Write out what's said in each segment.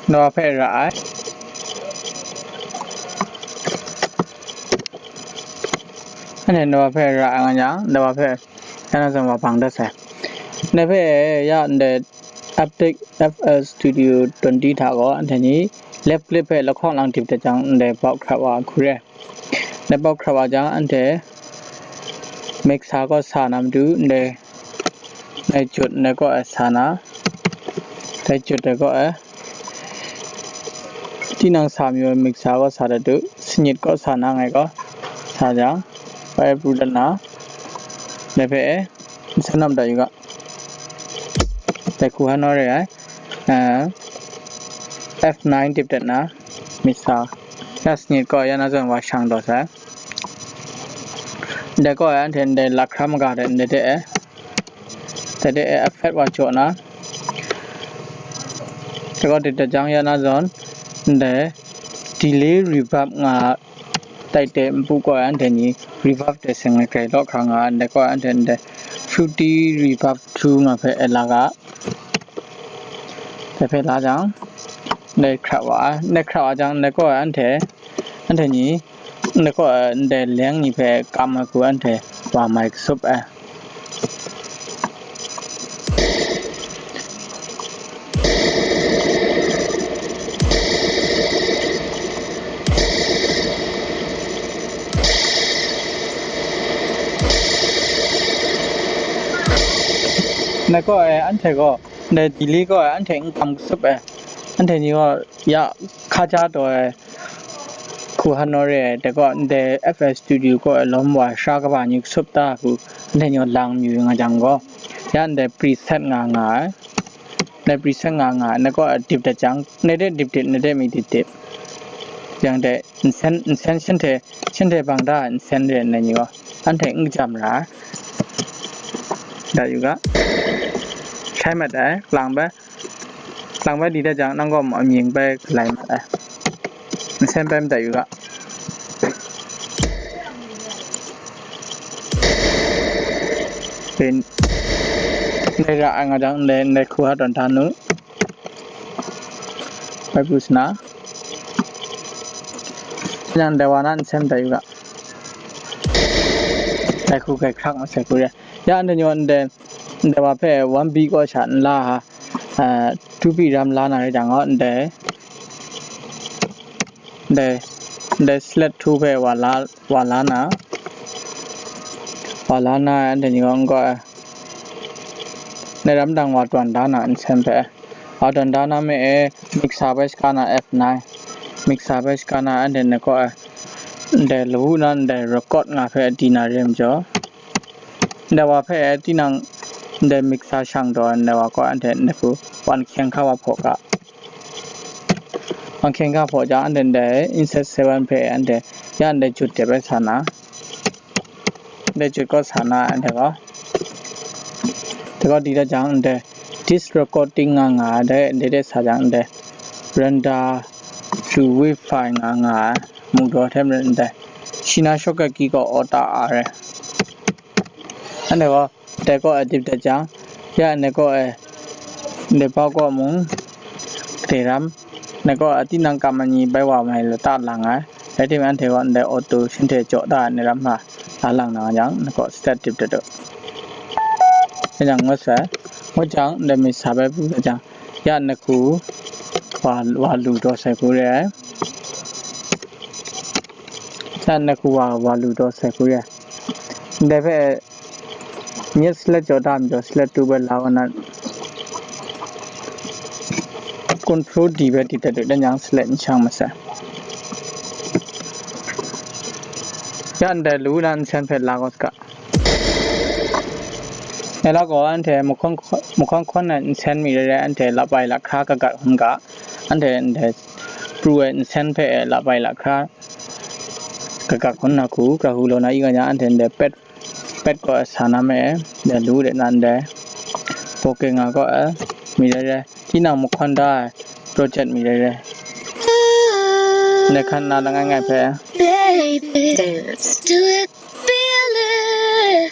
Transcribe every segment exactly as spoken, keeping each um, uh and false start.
Ndai wa hpe ra ai. Anhte ndai wa hpe ra ai nga yang, ndai wa hpe ya na zawn wa bang dat sai. Ndai hpe ya ndai Ableton F L Studio twenty hta gaw anhte ni left click hpe lahkawng lang dip dat jang, ndai bawk hkrap wa hku re. Ndai bawk hkrap wa jang, anhte mixer kaw sa na matu, ndai, ndai jut ndai kaw e sa na, ndai jut ndai kaw e, tinang sa mayu ai mixer kaw sa dat u, sanyit kaw sa na ngai gaw, sa jang, bai pru dat na, ndai hpe e, nsen na mada yu ga. Dai hku hkan naw re ai, eh, F nine dip dat na, mixer, ya sanyit kaw ya na zawn wa shang taw sai. Ndai kaw e anhte ndai lahkra maga de, ndai de e, ndai de e effect wa jaw na, dai kaw dip dat jang ya na zawn, ndai delay reverb nga tai te npu kaw e anhte ni reverb de seng ai grai law hkra nga, ndai kaw e anhte ndai fruity reverb two nga hpe e la ga. Dai hpe la jang, ndai hkrap wa ai, ndai hkrap wa jang, ndai kaw e anhte, anhte ni, ndai kaw e ndai leng ni hpe kam ai hku anhte wa mai kasup ai. Ndai kaw e anhte gaw, ndai delay kaw e anhte n kam kasup ai, anhte ni gaw ya hkaja taw ai hku hkan naw re ai, dai gaw ndai F L Studio kaw e lawm wa sha kaba ni kasup ta hku, anhte ni gaw lang mayu nga jang gaw, ya ndai preset nga nga ai. Ndai preset nga nga, ndai kaw e dip dat jang, ndai de dip dip, ndai de mi dip dip. Yang dai nsen, nsen shanhte, shanhte bang da nsen re ai ni gaw, anhte n kajam ra ai. Da yu ga. Htai mat ai, lang bai. Lang bai di dat jang, nang gaw amying bai galai mat ai. Nsen bai madat yu ga. Ndai ra ai nga jang, ndai, ndai hku ha tawn hta nu. Bai pru sa na. Yang ndai wa na nsen madat yu ga. Dai hku grai hkrak masai hku re. Ya anhte ni gaw ndai, ndai wa hpe one beat kaw sha n la ai, ah, two beat ram la na rai jang gaw, ndai, ndai, ndai select two hpe wa la, wa la na, wa la na, anhte ni gaw n gaw ai, ndai ram dang wa tawn da na nsen hpe, wa tawn da na me e, mixer bai shaka na F nine, mixer bai shaka na anhte ni gaw ai, ndai lawu na ndai record nga hpe di na re ai majaw, ndai wa hpe tinang ndai mixer shang taw ai ndai wa kaw anhte ndai hku wan hkyeng hka wa hpaw ga. Wan hkyeng hka hpaw jang, anhte ndai insert seven hpe anhte ya ndai jut de bai sa na, ndai jut kaw sa na anhte gaw, dai gaw di dat jang, ndai disc recording nga nga ai, dai ndai de sa jang, ndai render to wave file nga nga ai, mu daw hte maren ndai, shi na shortcut key kaw auto R ai. Anhte gaw, dai kaw e dip dat jang, ya ndai kaw e, ndai bau kaw mung, gade ram, ndai kaw e tinang kam ai ni bai wa mai lata lang ai, rai timung, anhte gaw ndai auto shanhte jaw da ai ndai ram hta la lang na jang, ndai kaw start dip dat u. Dai jang ngut sai, ngut jang, ndai mixer bai pru dat jang, ya ndai hku wa, wa lu daw sai hku re ai. Ya ndai hku wa, wa lu daw sai hku re ai. Ndai hpe, Nyet select jaw da ai majaw, select two bai la wa na, control D bai di dat u, dan yang select n shang masai. Ya ndai lu na nsen hpe la gaw saga. Dai la gaw, anhte mahkawn, mahkawn hkawn ai nsen mi rai rai, anhte lapai lahkra kagat hkun ga, anhte ndai pru ai nsen hpe lapai lahkra kagat hkun na hku, gahu law na i ga yang, anhte ndai pet pet kaw sa na me, dai lu de nan dai, poke nga kaw ai, mi rai rai, tinang mahkawn da ai, project mi rai rai, dai hkan na langai ngai hpe, Baby, dance to it, feel it,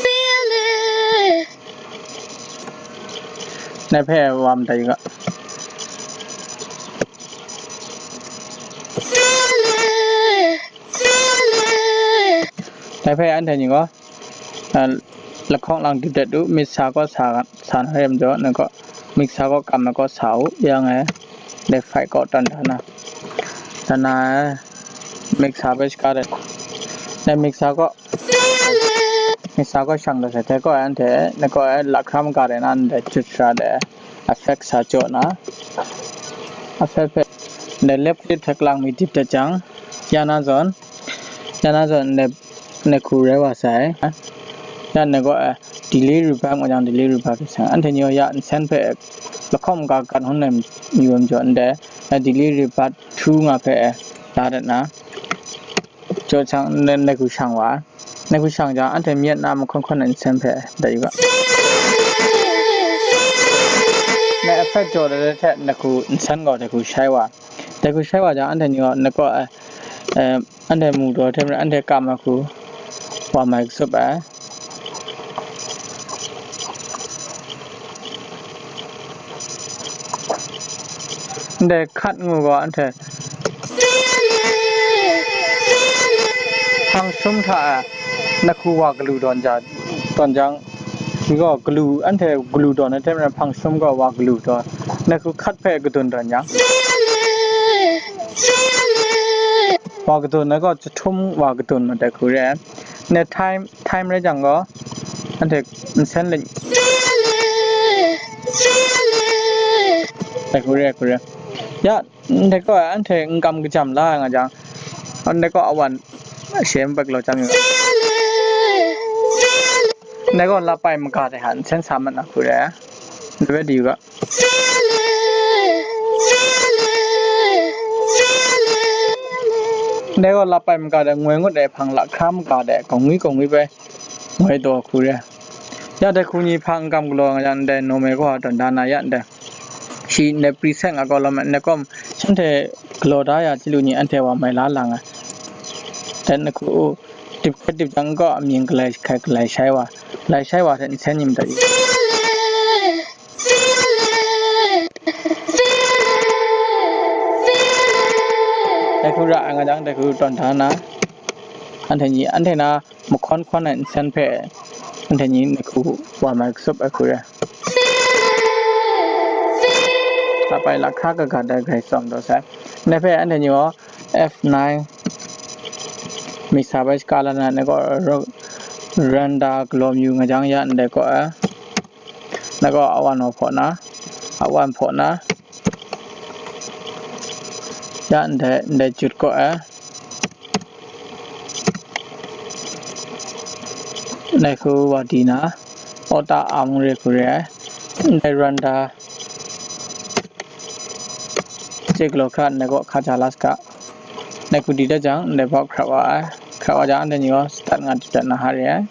feel it. Dai hpe wa madat yu ga. Dai hpe anhte ni gaw, eh, lahkawng lang dip dat u, mixer kaw sa, sa na re majaw, nang kaw mixer kaw kam ai kaw sa u, yang e, dai five kaw tawn da na, dan na e, mixer hpe shaga dat, dai mixer kaw, mixer kaw shang dat sai, dai kaw e anhte, nang kaw e lahkra maga dai na, ndai jut sara dai effect sa jaw na, effect hpe, ndai left click hte kalang mi dip dat jang, ya na zawn, ya na zawn, ndai nehku rai wa sai. Ya nehku, eh, delay reverb nga jang delay reverb sai. Anhte ni gaw ya nsen hpe lahkawng maga gat hkun ai yu ai majaw ndai, eh, delay reverb two nga hpe, eh, la dat na. Jaw jang ne-, nehku shang wa. Nehku shang jang anhte myit na mahkawn hkawn ai nsen hpe dat yu ga. Na effect jaw dat hte nehku nsen gaw nehku shai wa. Nehku shai wa jang anhte ni gaw nehku, eh, eh, anhte mu daw hte maren anhte kam ai hku wa mai katsup ai. Ndai hkat ngu gaw anhte hpang shum hta e nehku wa galu dawn ja, dawn jang, shi gaw galu, anhte galu dawn ai hte maren hpang shum gaw wa galu dawn, nehku hkat hpe kadun dawn jang, wa kadun ai gaw jahtum wa kadun mat ai hku re ai. Ne time, time rai jang gaw, anhte nsen le, ai hku re ai hku re ai. Ya, ndai gaw anhte n kam kajam la ai nga jang, ndai gaw awan she mapat galaw chyam yu ga. Ndai gaw lapai maga dai hta nsen sa mat na hku re ai. Ndai bai di yu ga. Ndai gaw lapai maga dai ngoi ngut ai hpang lahkra maga dai, gaw ngwi gaw ngwi bai ngoi daw hku re ai. Ya dai hku ni hpang n kam galaw nga yang, ndai normal gaw dawn da na ya ndai. Shi ndai preset nga gaw lawm ai, ndai gaw shanhte galaw da ya chyalu ni anhte wa mai la lang ai. Dai nehku dip hkrai dip jang gaw amying galai hkai galai shai wa, galai shai wa hte nsen ni madat yu. Dai hku ra ai nga jang, dai hku tawn da na, anhte ni, anhte na mahkawn hkawn ai nsen hpe, anhte ni nehku wa mai katsup ai hku re ai. Lapai lahkra kaga dai grai tsawm daw sai. Ndai hpe anhte ni gaw F nine mixer bai shaga la na, ndai gaw ro-, run da galaw mayu nga jang ya ndai gaw, eh, ndai gaw awan wa hpaw na, awan hpaw na, ya ndai, ndai jut gaw, eh, ndai hku wa di na, auto arm re hku re ai, ndai run da, chye galaw hkra ndai gaw hka ja la saga. Ndai hku di dat jang, ndai bawk hkrat wa ai. Hkrat wa jang, anhte ni gaw start nga dip dat na hkra re ai.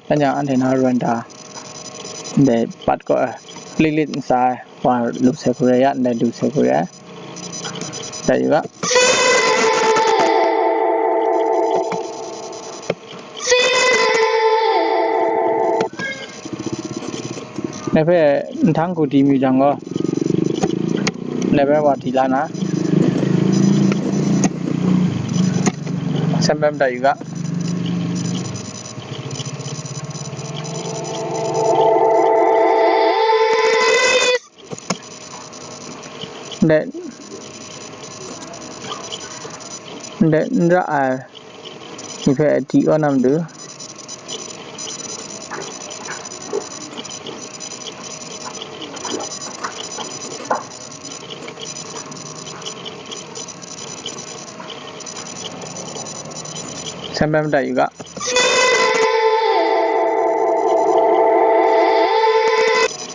Dan jang, anhte na run da, ndai pat gaw, eh, lit lit n sa ai wa lu sai hku re ya, ndai lu sai hku re ai. Dat yu ga. Ndai hpe nhtang hku di mayu jang gaw, ndai hpe wa di la na, seng bem dat yu ga. Ndai, ndai n ra ai ni hpe di aw na matu, seng bem dat yu ga.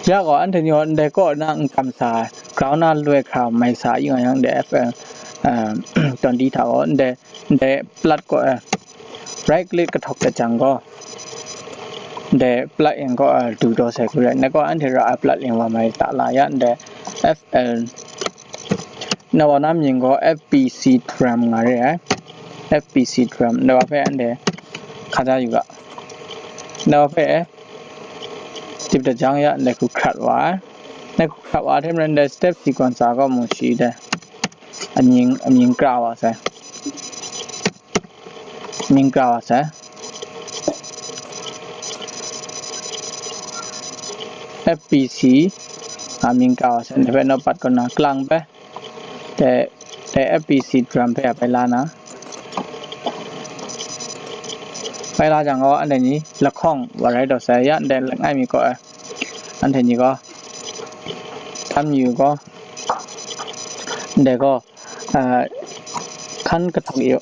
Ya gaw, anhte ni gaw ndai kaw na n kam sa, ground na loi hkra mai sa yu nga yang, ndai F L, eh, twenty hta gaw, ndai, ndai plat kaw, eh, right click kahtawk dat jang gaw, ndai plug-in kaw, eh, du daw sai hku re ai. Ndai kaw anhte ra ai plug-in wa mai ta la ya, ndai F L, na wa na mying gaw F P C drum nga re ai. F P C drum, ndai wa hpe anhte hka ja yu ga. Ndai wa hpe dip dat jang ya, ndai hku hkrat wa ai. Ndai hku hkrat wa ai hte maren, ndai step sequencer kaw mung shi dai. Amying, amying kra wa sai. mying kra wa sai. F P C nga mying kra wa sai. Ndai hpe nawpat kaw na, klang bai. Dai, dai F P C drum hpe a bai la na. Bai la jang gaw, anhte ni lahkawng wa rai taw sai, ya ndai langai mi kaw ai. Anhte ni gaw, tam yu gaw, ndai gaw, ah, hkan kahtawk yu.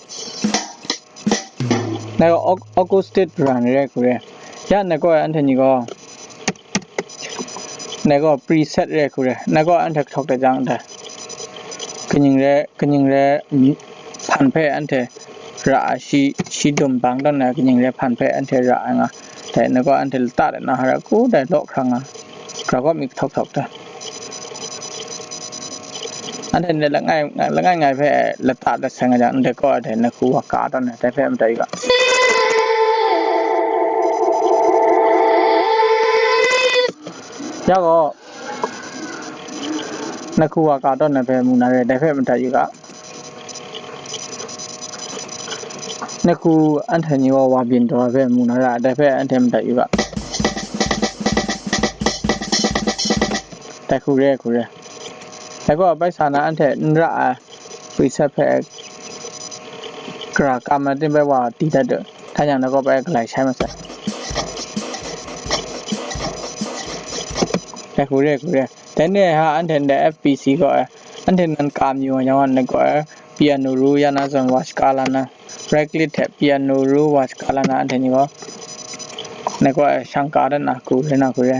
Nai gaw ac-, acoustic drum re hku re. Ya nai gaw anhte ni gaw, nai gaw preset re hku re. Nai gaw anhte kahtawk dat jang dai. Kaning re, kaning re, hpan hpe anhte ra ai, shi, shi dum bang tawn ai kaning re hpan hpe anhte ra ai nga. Dai nai gaw anhte lata de na hara ku dai law hkrang nga. Gara gaw mi kahtawk htawk dai. Anhte ndai langai, langai ngai hpe lata dat sai nga jang, ndai kaw ai dai, nai hku wa ka tawn ai, dai hpe madat yu ga. Ya gaw, nai hku wa ka tawn ai hpe mu na re, dai hpe madat yu ga. Nai hku anhte ni gaw wa byin taw ai hpe mu na ra, dai hpe anhte madat yu ga. Dai hku re, hku re. Dai gaw bai sa na anhte n ra ai preset hpe gara kam ai ting bai wa di dat du. Htang yang nai gaw bai galai shai masai. Dai hku re, hku re. Dai ni ai ha anhte ndai F P C gaw, anhte nan kam yu ai yang gaw, nai gaw piano ru ya na zawn wa shaka la na, right click hte piano ru wa shaka la na, anhte ni gaw nai gaw shang ka dat na, hku re na, hku re.